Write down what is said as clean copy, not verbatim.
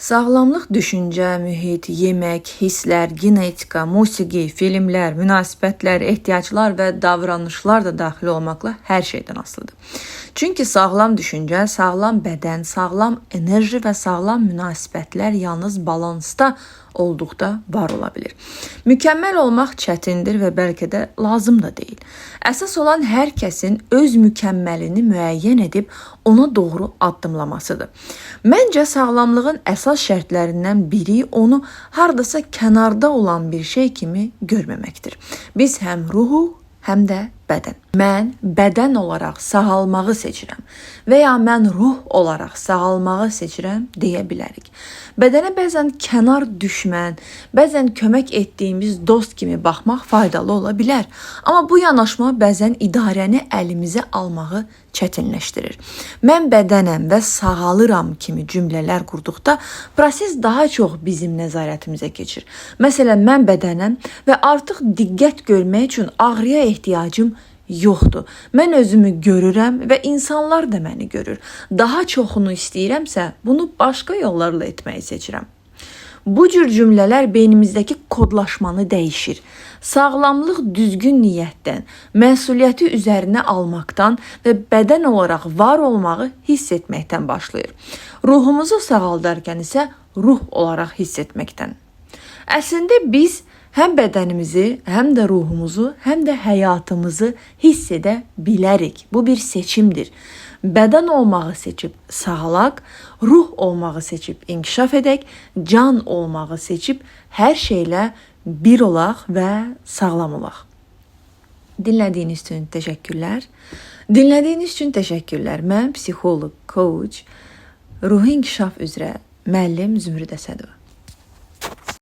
Sağlamlıq düşüncə, mühit, yemək, hisslər, genetika, musiqi, filmlər, münasibətlər, ehtiyaclar və davranışlar da daxil olmaqla hər şeydən asılıdır. Çünki sağlam düşüncə, sağlam bədən, sağlam enerji və sağlam münasibətlər yalnız balansda olduqda var ola bilər. Mükəmməl olmaq çətindir və bəlkə də lazım da deyil. Əsas olan hər kəsin öz mükəmməlini müəyyən edib ona doğru addımlamasıdır. Məncə sağlamlığın əsas şərtlərindən biri onu hardasa kənarda olan bir şey kimi görməməkdir. Biz həm ruhuq, həm də bədən. Mən bədən olaraq sağalmağı seçirəm və ya mən ruh olaraq sağalmağı seçirəm deyə bilərik. Bədənə bəzən kənar düşmən, bəzən kömək etdiyimiz dost kimi baxmaq faydalı ola bilər. Amma bu yanaşma bəzən idarəni əlimizə almağı çətinləşdirir. Mən bədənəm və sağalıram kimi cümlələr qurduqda proses daha çox bizim nəzarətimizə keçir. Məsələn, mən bədənəm və artıq diqqət görmək üçün ağrıya ehtiyacım yoxdur. Mən özümü görürəm və insanlar da məni görür. Daha çoxunu istəyirəmsə, bunu başqa yollarla etməyi seçirəm. Bu cür cümlələr beynimizdəki kodlaşmanı dəyişir. Sağlamlıq düzgün niyyətdən, məsuliyyəti üzərinə almaqdan və bədən olaraq var olmağı hiss etməkdən başlayır. Ruhumuzu sağaldarkən isə ruh olaraq hiss etməkdən. Əslində biz həm bədənimizi, həm də ruhumuzu, həm də həyatımızı hiss edə bilərik. Bu bir seçimdir. Bədən olmağı seçib sağalaq, ruh olmağı seçib inkişaf edək, can olmağı seçib hər şeylə bir olaq və sağlam olaq. Dinlədiyiniz üçün təşəkkürlər. Dinlədiyiniz üçün təşəkkürlər. Mən psixoloq, coach, ruhi inkişaf üzrə müəllim Zümrüd Əsədova.